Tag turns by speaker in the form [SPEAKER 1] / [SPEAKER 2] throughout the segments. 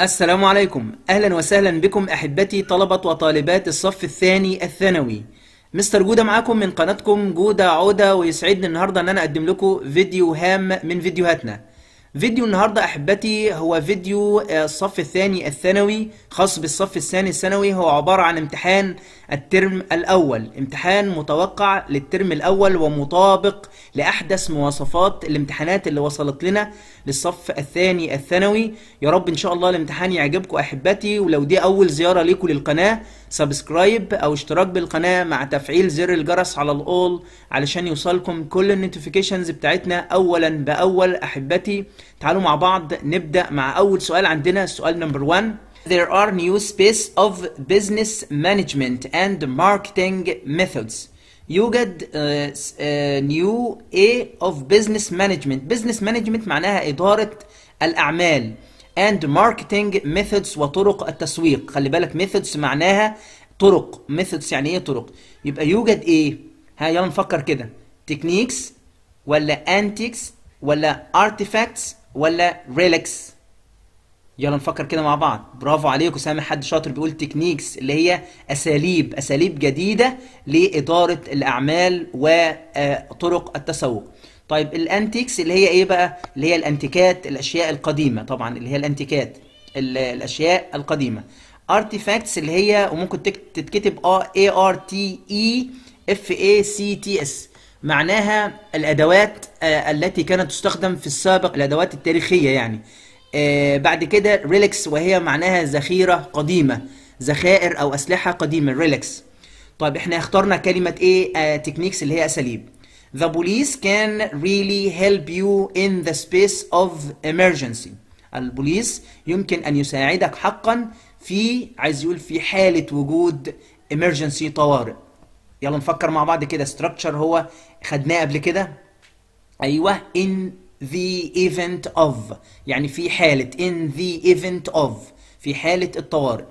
[SPEAKER 1] السلام عليكم، اهلا وسهلا بكم احبتي طلبة وطالبات الصف الثاني الثانوي. مستر جودة معاكم من قناتكم جودة عودة، ويسعدني النهاردة ان انا اقدم لكم فيديو هام من فيديوهاتنا. فيديو النهاردة احبتي هو فيديو الصف الثاني الثانوي، خاص بالصف الثاني الثانوي. هو عبارة عن امتحان الترم الاول، امتحان متوقع للترم الاول ومطابق لاحدث مواصفات الامتحانات اللي وصلت لنا للصف الثاني الثانوي. يا رب ان شاء الله الامتحان يعجبكم احبتي، ولو دي اول زيارة ليكم للقناة subscribe او اشتراك بالقناة مع تفعيل زر الجرس على ال all علشان يوصلكم كل ال notifications بتاعتنا اولا باول. احبتي تعالوا مع بعض نبدأ مع اول سؤال عندنا، السؤال number 1. There are new space of business management and marketing methods. يوجد new A of business management. Business management معناها إدارة الأعمال، and marketing methods وطرق التسويق. خلي بالك methods معناها طرق، methods يعني ايه طرق؟ يبقى يوجد ايه؟ ها يلا نفكر كده، techniques ولا antiques ولا artifacts ولا relics؟ يلا نفكر كده مع بعض. برافو عليكم، سامع حد شاطر بيقول techniques اللي هي اساليب، اساليب جديدة لادارة الاعمال وطرق التسوق. طيب ال antiques اللي هي ايه بقى؟ اللي هي الانتيكات، الاشياء القديمة، طبعا اللي هي الانتيكات الاشياء القديمة. artifacts اللي هي وممكن تتكتب A R T E F A C T S، معناها الادوات التي كانت تستخدم في السابق، الادوات التاريخية يعني. بعد كده relics وهي معناها ذخيرة قديمة، ذخائر أو أسلحة قديمة، relics. طيب احنا اخترنا كلمة ايه؟ techniques اللي هي أساليب. The police can really help you in the space of emergency. البوليس يمكن أن يساعدك حقا في، عايز يقول في حالة وجود emergency طوارئ. يلا نفكر مع بعض كده. structure هو خدناه قبل كده، أيوه in the event of، يعني في حالة، in the event of في حالة الطوارئ.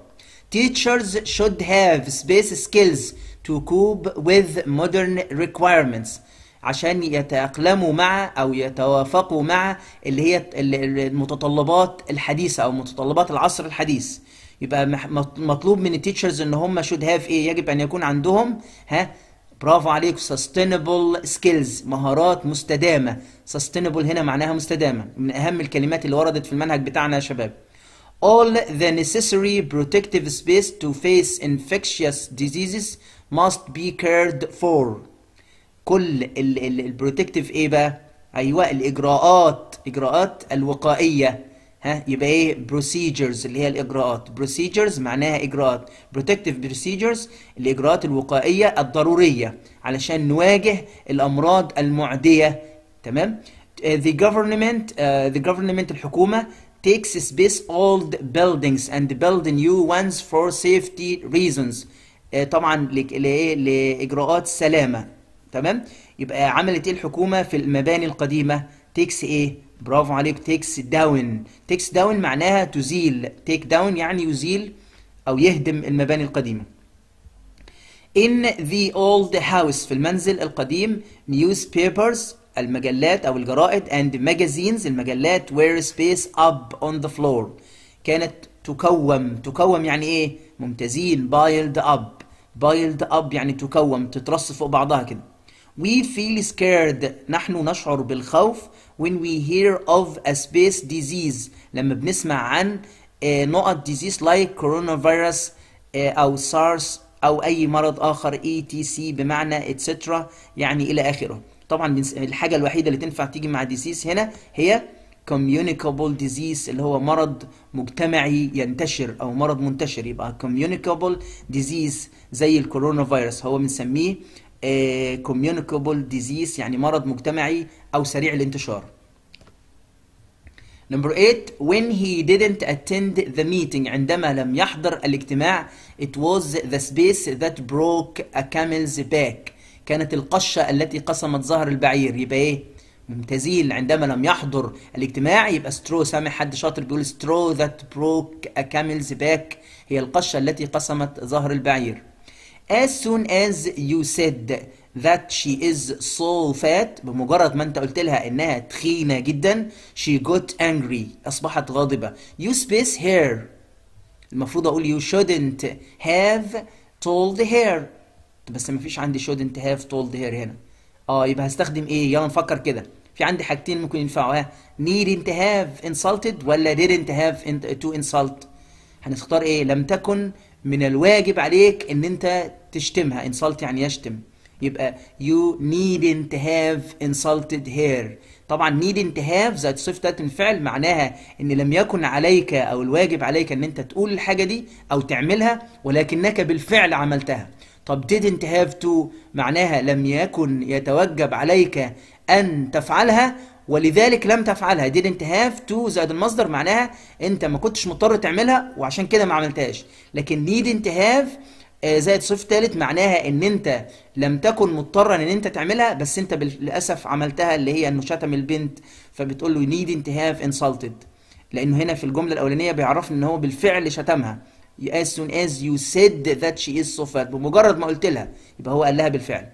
[SPEAKER 1] Teachers should have space skills to cope with modern requirements، عشان يتأقلموا مع أو يتوافقوا مع اللي هي المتطلبات الحديثة أو متطلبات العصر الحديث. يبقى مطلوب من ال teachers إن هم should have إيه؟ يجب أن يكون عندهم، ها برافو عليك، sustainable skills، مهارات مستدامة. sustainable هنا معناها مستدامة، من أهم الكلمات اللي وردت في المنهج بتاعنا يا شباب. All the necessary protective space to face infectious diseases must be cared for. كل ال protective ايه بقى؟ ايوه الاجراءات، اجراءات الوقائية. ها يبقى ايه؟ procedures اللي هي الاجراءات، procedures معناها اجراءات، protective procedures الاجراءات الوقائية الضرورية علشان نواجه الامراض المعدية. تمام. The government، the government الحكومة takes space old buildings and build new ones for safety reasons. طبعا لايه؟ لاجراءات سلامه. تمام. يبقى عملت ايه الحكومة في المباني القديمة؟ takes ايه؟ برافو عليك، takes down. takes down معناها تزيل، take down يعني يزيل او يهدم المباني القديمة. In the old house في المنزل القديم، newspapers المجلات او الجرائد and magazines المجلات were space up on the floor، كانت تكوم. تكوم يعني ايه؟ ممتازين، piled up. piled up يعني تكوم، تترص فوق بعضها كده. We feel scared، نحن نشعر بالخوف when we hear of a space disease، لما بنسمع عن نقط disease like coronavirus أو SARS أو أي مرض آخر ETC بمعنى etc يعني إلى آخره. طبعا الحاجة الوحيدة اللي تنفع تيجي مع disease هنا هي communicable disease اللي هو مرض مجتمعي ينتشر أو مرض منتشر، يبقى communicable disease زي الكورونا فيروس هو بنسميه communicable disease يعني مرض مجتمعي أو سريع الانتشار. Number 8، when he didn't attend the meeting، عندما لم يحضر الاجتماع، it was the space that broke a camel's back، كانت القشة التي قسمت ظهر البعير. يبقى ايه؟ ممتازين، عندما لم يحضر الاجتماع يبقى straw. سامع حد شاطر بيقول straw that broke a camel's back، هي القشة التي قسمت ظهر البعير. As soon as you said that she is so fat، بمجرد ما انت قلت لها انها تخينة جدا، she got angry، اصبحت غاضبة. you space her، المفروض اقول you shouldn't have told her، بس ما فيش عندي shouldn't have told her هنا. يبقى هستخدم ايه؟ يلا نفكر كده، في عندي حاجتين ممكن ينفعوا، ها needn't have insulted ولا didn't have to insult. هنختار ايه؟ لم تكن من الواجب عليك ان انت تشتمها، insult يعني يشتم، يبقى you needn't have insulted her. طبعا needn't have زائد صفة تالت من فعل معناها ان لم يكن عليك او الواجب عليك ان انت تقول الحاجة دي او تعملها، ولكنك بالفعل عملتها. طب didn't have to معناها لم يكن يتوجب عليك ان تفعلها ولذلك لم تفعلها. didn't have to زائد المصدر معناها انت ما كنتش مضطر تعملها وعشان كده ما عملتهاش. لكن needn't have زائد صفة ثالث معناها ان انت لم تكن مضطرا ان انت تعملها، بس انت للاسف عملتها، اللي هي انه شتم البنت، فبتقول له needn't have insulted، لانه هنا في الجملة الاولانية بيعرفني ان هو بالفعل شتمها. as soon as you said that she is so fat، بمجرد ما قلت لها يبقى هو قال لها بالفعل.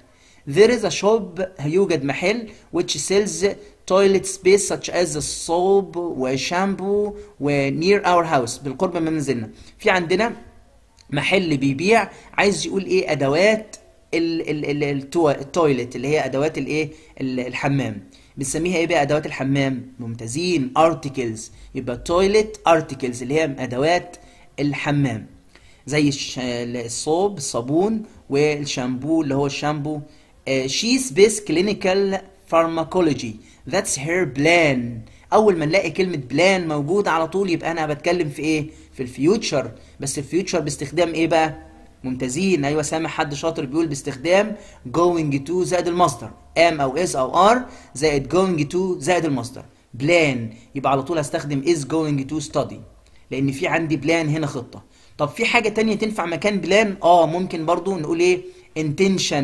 [SPEAKER 1] There is a shop، يوجد محل which sells toilet space such as soap وشامبو و near our house، بالقرب من منزلنا. في عندنا محل بيبيع، عايز يقول ايه؟ ادوات ال toilet اللي هي ادوات الايه؟ الحمام. بنسميها ايه بقى ادوات الحمام؟ ممتازين، articles، يبقى toilet articles اللي هي ادوات الحمام، زي ال soap الصابون والشامبو اللي هو الشامبو. she space clinical pharmacology that's her plan. اول ما نلاقي كلمة plan موجودة على طول يبقى انا بتكلم في ايه؟ في ال future. بس ال future باستخدام ايه بقى؟ ممتازين، ايوه سامع حد شاطر بيقول باستخدام going to زائد المصدر، am او is او are زائد going to زائد المصدر. plan يبقى على طول هستخدم is going to study، لان في عندي plan هنا خطة. طب في حاجة تانية تنفع مكان plan؟ ممكن برضو نقول ايه؟ intention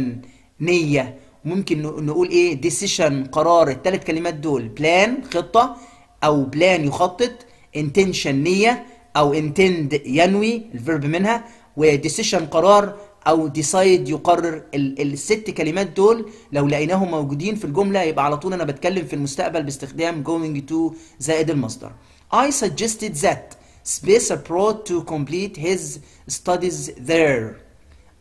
[SPEAKER 1] نية، ممكن نقول ايه؟ decision قرار. الثلاث كلمات دول plan خطة، او plan يخطط، intention نية، او intend ينوي ال verb منها، و decision قرار، او decide يقرر. الست كلمات دول لو لقيناهم موجودين في الجملة يبقى على طول انا بتكلم في المستقبل باستخدام going to زائد المصدر. I suggested that space abroad to complete his studies there.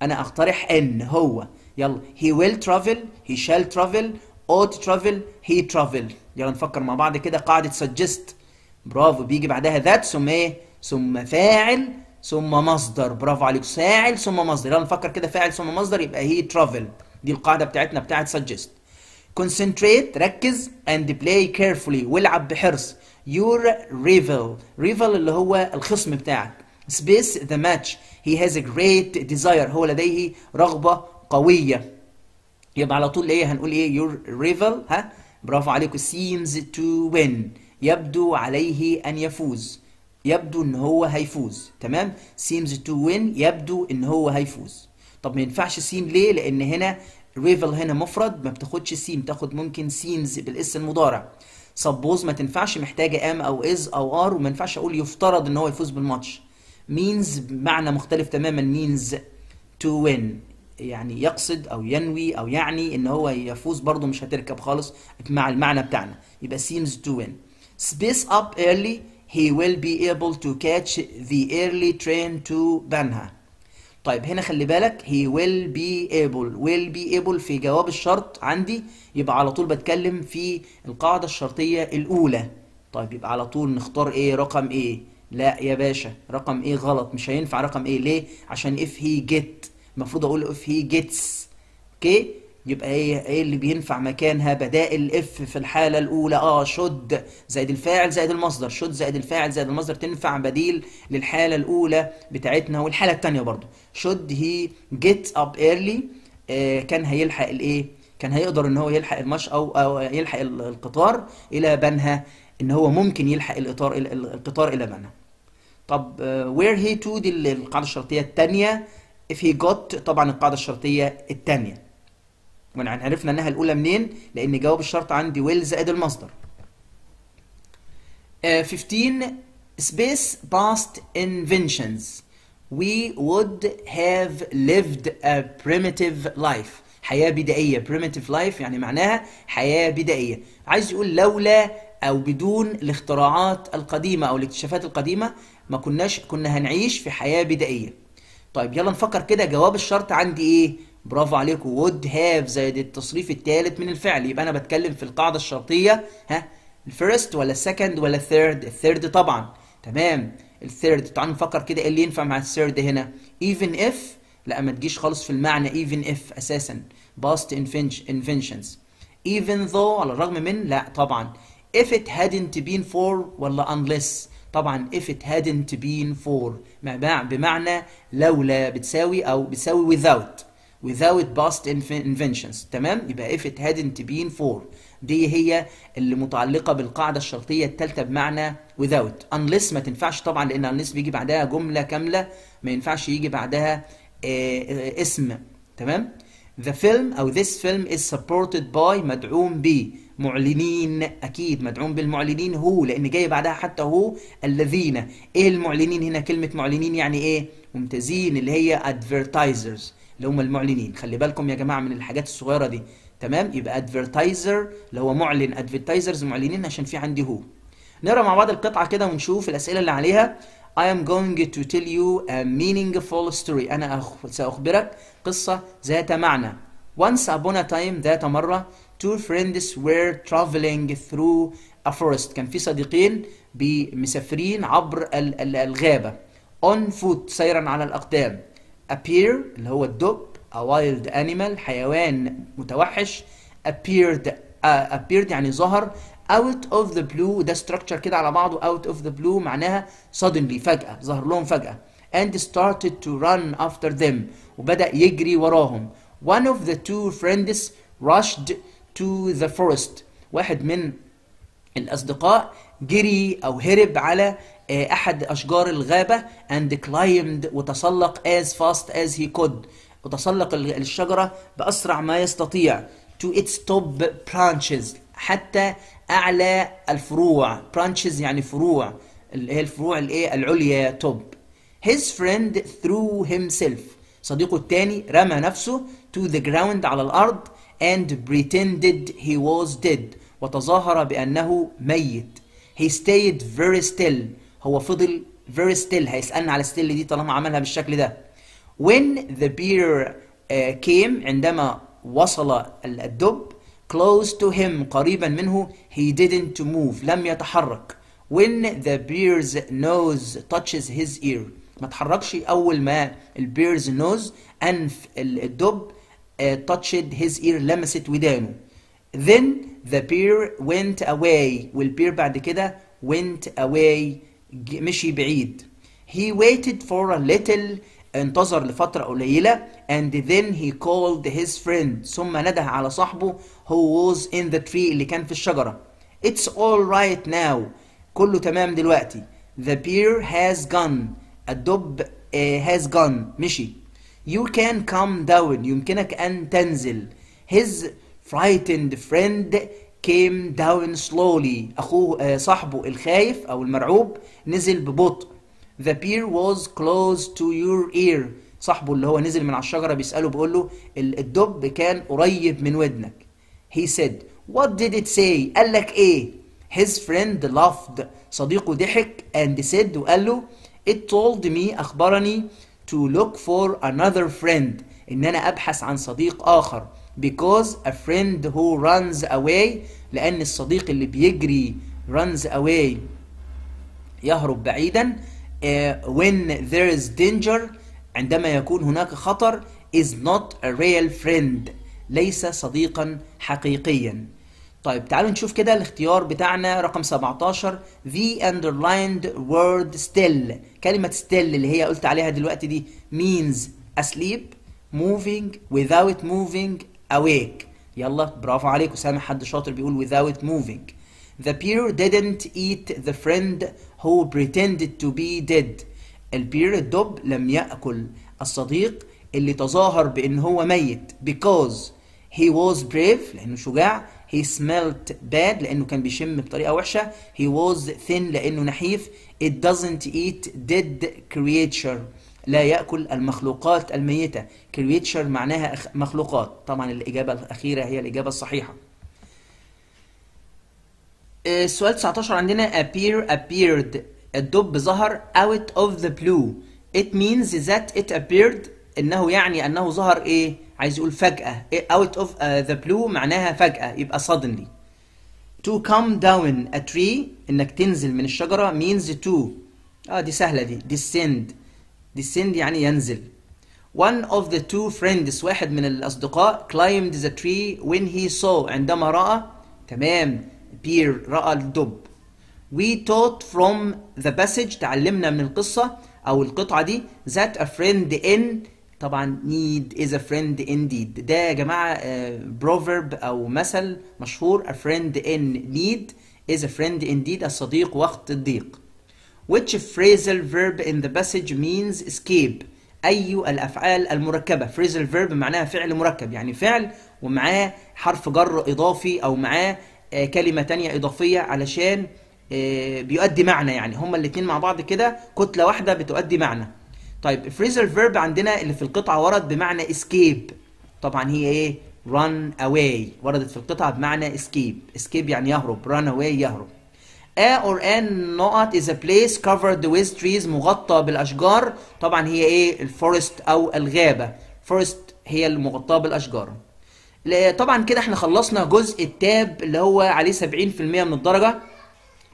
[SPEAKER 1] انا اقترح ان هو، يلا he will travel، he shall travel، ought to travel، he travel. يلا نفكر مع بعض كده. قاعدة suggest، برافو، بيجي بعدها that ثم ايه؟ ثم فاعل ثم مصدر. برافو عليك، فاعل ثم مصدر. يلا نفكر كده، فاعل ثم مصدر يبقى he travel. دي القاعدة بتاعتنا بتاعت suggest. concentrate ركز، and play carefully والعب بحرص. your rival، rival اللي هو الخصم بتاعك. space the match، he has a great desire، هو لديه رغبة قوية. يبقى على طول ايه؟ هنقول ايه؟ your rival، ها برافو عليكم، seems to win، يبدو عليه ان يفوز، يبدو ان هو هيفوز. تمام، seems to win يبدو ان هو هيفوز. طب ما ينفعش seem ليه؟ لان هنا rival هنا مفرد، ما بتاخدش seem، تاخد ممكن seems بال s المضارع. suppose ما تنفعش، محتاجه am او is او are، وما ينفعش اقول يفترض ان هو يفوز بالماتش. means بمعنى مختلف تماما، means to win يعني يقصد او ينوي او يعني ان هو يفوز، برضو مش هتركب خالص مع المعنى بتاعنا، يبقى seems to win. space up early he will be able to catch the early train to Banha. طيب هنا خلي بالك he will be able، will be able في جواب الشرط عندي، يبقى على طول بتكلم في القاعدة الشرطية الأولى. طيب يبقى على طول نختار ايه؟ رقم ايه؟ لا يا باشا، رقم ايه غلط، مش هينفع رقم ايه. ليه؟ عشان if he get، المفروض اقول if he gets. okay، يبقى ايه اللي بينفع مكانها بدائل if في الحالة الأولى؟ should زائد الفاعل زائد المصدر، should زائد الفاعل زائد المصدر تنفع بديل للحالة الأولى بتاعتنا والحالة الثانية برضو. should he get up early، كان هيلحق الايه؟ كان هيقدر ان هو يلحق الماتش او يلحق القطار الى بنها، ان هو ممكن يلحق القطار الى بنها. طب were he to، دي القاعدة الشرطية الثانية. if he got طبعا القاعدة الشرطية الثانية، عرفنا انها الاولى منين؟ لان جواب الشرط عندي will زائد المصدر. 15 space past inventions we would have lived a primitive life. حياة بدائية. primitive life يعني معناها حياة بدائية. عايز يقول لولا أو بدون الاختراعات القديمة أو الاكتشافات القديمة ما كناش، كنا هنعيش في حياة بدائية. طيب يلا نفكر كده، جواب الشرط عندي ايه؟ برافو عليكم، would have زائد التصريف الثالث من الفعل. يبقى انا بتكلم في القاعدة الشرطية، ها، ال first ولا ال second ولا ال third؟ ال third طبعا، تمام، ال third. تعالوا نفكر كده ايه اللي ينفع مع ال third هنا. even if، لا ما تجيش خالص في المعنى even if اساسا، past inventions. even though على الرغم من، لا طبعا. if it hadn't been for ولا unless؟ طبعا if it hadn't been for بمعنى لولا، بتساوي او بتساوي without past inventions، تمام. يبقى if it hadn't been for دي هي اللي متعلقة بالقاعدة الشرطية الثالثة بمعنى without. unless ما تنفعش طبعا، لأن unless بيجي بعدها جملة كاملة، ما ينفعش يجي بعدها اسم، تمام. The film أو this film is supported by، مدعوم ب معلنين، أكيد مدعوم بالمعلنين who، لأن جاي بعدها حتى who الذين. إيه المعلنين هنا؟ كلمة معلنين يعني إيه؟ ممتازين، اللي هي advertisers اللي هم المعلنين. خلي بالكم يا جماعة من الحاجات الصغيرة دي، تمام. يبقى advertiser اللي هو معلن، advertisers معلنين عشان في عندي who. نقرا مع بعض القطعة كده ونشوف الأسئلة اللي عليها. I am going to tell you a meaningful story. أنا سأخبرك قصة ذات معنى. Once upon a time، ذات مرة، two friends were traveling through a forest. كان في صديقين مسافرين عبر الغابة. On foot، سيرا على الأقدام. A bear اللي هو الدب، a wild animal حيوان متوحش. appeared يعني ظهر. out of the blue، ده structure كده على بعضه. out of the blue معناها suddenly، فجأة، ظهر لهم فجأة. and started to run after them، وبدأ يجري وراهم. one of the two friends rushed to the forest، واحد من الأصدقاء جري أو هرب على أحد أشجار الغابة. and climbed، وتسلق as fast as he could، وتسلق الشجرة بأسرع ما يستطيع. to its top branches، حتى أعلى الفروع. branches يعني فروع، اللي هي الفروع الايه؟ العليا، top. his friend threw himself، صديقه الثاني رمى نفسه to the ground على الأرض. and pretended he was dead، وتظاهر بأنه ميت. he stayed very still، هو فضل very still. هيسألنا على still دي طالما عملها بالشكل ده. when the bear came، عندما وصل الدب close to him، قريبا منه، he didn't move، لم يتحرك. when the bear's nose touches his ear، ما تحركش أول ما ال bear's nose أنف الدب touched his ear، لمست ودانه. then the bear went away، وال bear بعد كده went away مشي بعيد. he waited for a little، انتظر لفترة قليلة. and then he called his friend، ثم نده على صاحبه who was in the tree، اللي كان في الشجرة. it's all right now، كله تمام دلوقتي. the bear has gone، الدب has gone مشي. you can come down، يمكنك أن تنزل. his frightened friend came down slowly، أخوه صاحبه الخايف أو المرعوب نزل ببطء. The bear was close to your ear، صاحبه اللي هو نزل من على الشجرة بيسأله بيقول له الدب كان قريب من ودنك. He said what did it say، قال لك ايه؟ His friend laughed، صديقه ضحك and said وقال له it told me، أخبرني to look for another friend، إن أنا أبحث عن صديق آخر. because a friend who runs away، لأن الصديق اللي بيجري runs away يهرب بعيدا. When there is danger، عندما يكون هناك خطر، is not a real friend، ليس صديقا حقيقيا. طيب تعالوا نشوف كده الاختيار بتاعنا رقم 17 the underlined word still، كلمة still اللي هي قلت عليها دلوقتي دي means asleep, moving, without moving, awake. يلا برافو عليكم، سامع حد شاطر بيقول without moving. The bear didn't eat the friend who pretended to be dead. ال bear الدب لم يأكل الصديق اللي تظاهر بأن هو ميت because he was brave لأنه شجاع، he smelled bad لأنه كان بيشم بطريقة وحشة، he was thin لأنه نحيف، it doesn't eat dead creature لا يأكل المخلوقات الميتة. creature معناها مخلوقات. طبعا الإجابة الأخيرة هي الإجابة الصحيحة. السؤال 19 عندنا a bear appeared، الدب ظهر out of the blue. It means that it appeared، إنه يعني أنه ظهر إيه؟ عايز يقول فجأة. Out of the blue معناها فجأة، يبقى suddenly. To come down a tree، إنك تنزل من الشجرة means to، دي سهلة دي، descend. descend يعني ينزل. One of the two friends، واحد من الأصدقاء، climbed the tree when he saw، عندما رأى، تمام، bear، رأى الدب. We taught from the passage، تعلمنا من القصة أو القطعة دي، that a friend in، طبعا need is a friend indeed. ده يا جماعة proverb أو مثل مشهور، a friend in need is a friend indeed، الصديق وقت الضيق. Which phrasal verb in the passage means escape؟ أي الأفعال المركبة. phrasal verb معناها فعل مركب، يعني فعل ومعاه حرف جر إضافي أو معاه كلمة تانية إضافية علشان بيؤدي معنى، يعني هما الاتنين مع بعض كده كتلة واحدة بتؤدي معنى. طيب phrasal verb عندنا اللي في القطعة ورد بمعنى escape، طبعا هي ايه؟ run away، وردت في القطعة بمعنى escape. escape يعني يهرب، run away يهرب. A or an نقط is a place covered with trees، مغطى بالأشجار، طبعا هي ايه؟ ال forest أو الغابة. forest هي المغطاة بالأشجار. طبعا كده احنا خلصنا جزء ال tab اللي هو عليه 70% من الدرجة.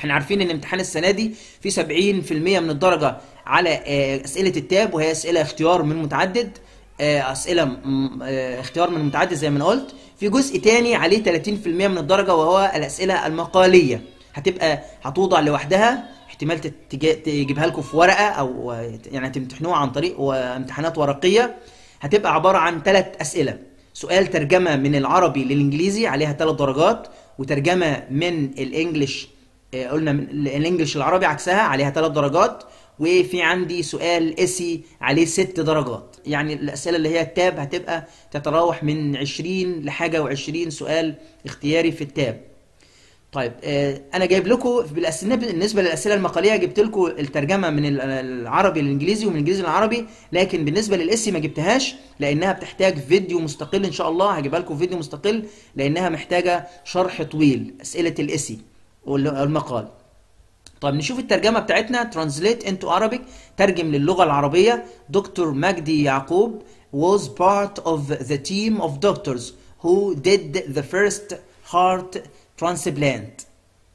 [SPEAKER 1] احنا عارفين ان امتحان السنة دي في 70% من الدرجة على أسئلة ال tab، وهي أسئلة اختيار من متعدد، أسئلة اختيار من متعدد زي ما انا قلت. في جزء تاني عليه 30% من الدرجة وهو الأسئلة المقالية، هتبقى هتوضع لوحدها، احتمال تجيبها لكم في ورقة أو يعني تمتحنوها عن طريق امتحانات ورقية. هتبقى عبارة عن 3 أسئلة، سؤال ترجمة من العربي للإنجليزي عليها 3 درجات، وترجمة من ال English، قلنا من ال English العربي عكسها عليها 3 درجات، وفي عندي سؤال essay عليه 6 درجات. يعني الأسئلة اللي هي ال tab هتبقى تتراوح من 20 لحاجة و20 سؤال اختياري في ال tab. طيب انا جايب لكم بالنسبة للاسئلة المقاليه جبت لكم الترجمة من العربي للانجليزي ومن الانجليزي للعربي، لكن بالنسبة لل essay ما جبتهاش لانها بتحتاج فيديو مستقل، ان شاء الله هجيبها لكم فيديو مستقل لانها محتاجه شرح طويل، اسئلة ال essay والمقال. طيب نشوف الترجمة بتاعتنا، translate into Arabic، ترجم للغة العربية. دكتور مجدي يعقوب was part of the team of doctors who did the first heart transplant.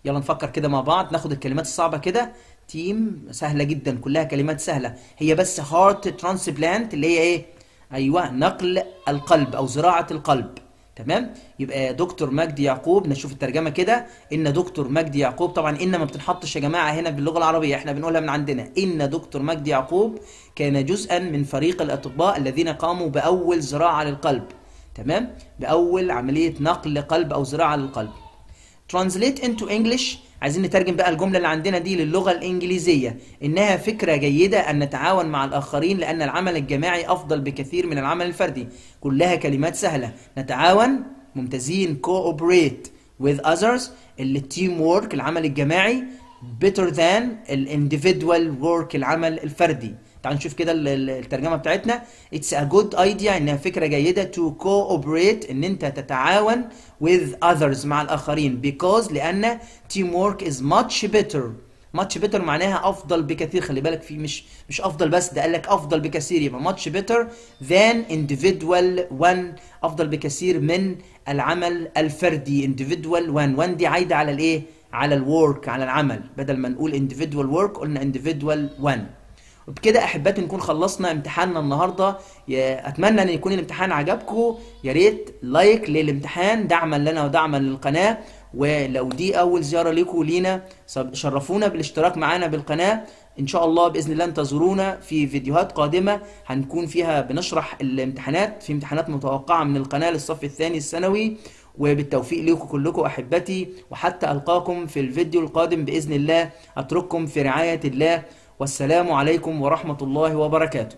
[SPEAKER 1] يلا نفكر كده مع بعض، ناخد الكلمات الصعبة كده. team سهلة جدا، كلها كلمات سهلة، هي بس heart transplant اللي هي ايه؟ ايوه، نقل القلب او زراعة القلب. تمام، يبقى دكتور مجدي يعقوب، نشوف الترجمة كده، ان دكتور مجدي يعقوب، طبعا ان ما بتنحطش يا جماعة هنا باللغة العربية، احنا بنقولها من عندنا، ان دكتور مجدي يعقوب كان جزءا من فريق الأطباء الذين قاموا بأول زراعة للقلب. تمام، بأول عملية نقل قلب او زراعة للقلب. Translate into English، عايزين نترجم بقى الجملة اللي عندنا دي للغة الإنجليزية. إنها فكرة جيدة أن نتعاون مع الآخرين لأن العمل الجماعي أفضل بكثير من العمل الفردي. كلها كلمات سهلة. نتعاون، ممتازين، cooperate with others، اللي team work العمل الجماعي، better than individual work العمل الفردي. تعالوا نشوف كده الترجمة بتاعتنا. It's a good idea، إنها فكرة جيدة، to cooperate إن أنت تتعاون، with others مع الآخرين، because لأن teamwork is much better. much better معناها أفضل بكثير، خلي بالك في مش أفضل بس، ده قال لك أفضل بكثير، يبقى much better than individual one، أفضل بكثير من العمل الفردي. individual one، one دي عايدة على الإيه؟ على ال work، على العمل، بدل ما نقول individual work قلنا individual one. وبكده احبتي نكون خلصنا امتحاننا النهارده. اتمنى ان يكون الامتحان عجبكم، يا ريت like للامتحان دعما لنا ودعما للقناة، ولو دي اول زيارة لكم لينا شرفونا بالاشتراك معانا بالقناة. ان شاء الله باذن الله انتظرونا في فيديوهات قادمة هنكون فيها بنشرح الامتحانات، في امتحانات متوقعه من القناة للصف الثاني الثانوي. وبالتوفيق لكم كلكم احبتي، وحتى القاكم في الفيديو القادم باذن الله. اترككم في رعاية الله، والسلام عليكم ورحمة الله وبركاته.